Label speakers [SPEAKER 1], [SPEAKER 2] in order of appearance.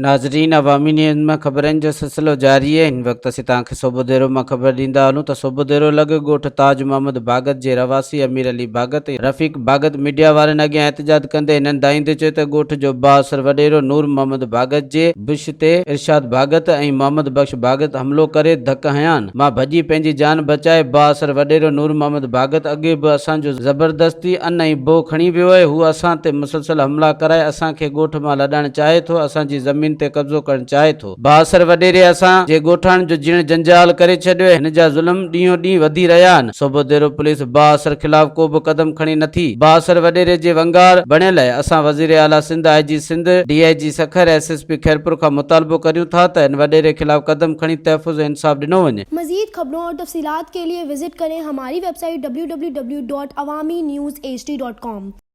[SPEAKER 1] ناظرين عوامي نيوز مان خبرن جو سلسلو جاري آهي هن وقت اسين توهان کي سوڀوديرو مان خبر ڏيندا هلون ته سوڀوديرو لڳ ڳوٺ تاج محمد ڀاڳت جي رهواسي امير علي ڀاڳت ۽ رفيق ڀاڳت ميڊيا وارن اڳيان احتجاج ڪندي هنن دانهيندي چيو ته ڳوٺ جو بااثر وڏيرو نور محمد ڀاڳت جي بش تي ارشاد ڀاڳت ۽ محمد بخش ڀاڳت حملو ڪري ڌڪ هنيان مان ڀڄي پنهنجي جان بچائي بااثر وڏيرو نور محمد ڀاڳت اڳي به اسان جو زبردستي ان ۽ بوء کڻي ويو آهي هو اسان تي مسلسل حملا ڪرائي اسان کي ڳوٺ مان لڏائڻ چاهي ٿو، اسان جي زمين تي قبضو ڪرڻ چاهي ٿو. بااثر وڏيري اسان جي ڳوٺاڻن جو جيئڻ جنجال ڪري ڇڏيو آهي، هن جا ظلم ڏينهون ڏينهن وڌي رهيا آهن. سوڀوديرو پوليس بااثر خلاف ڪو به قدم کڻي نٿي. بااثر وڏيري جي ونگار بڻيل آهي. اسان وزير اعليٰ Sindh, I G Sindh, D I G Sukkur, S S P Khairpur کان مطالبو ڪريون ٿا ته هن وڏيري خلاف قدم کڻي تحفظ ۽ انصاف ڏنو وڃي.
[SPEAKER 2] مزيد خبرون اور تفصيلات کے لئے وزٽ ڪرين ھماري web site www.awamiNewsHD.com.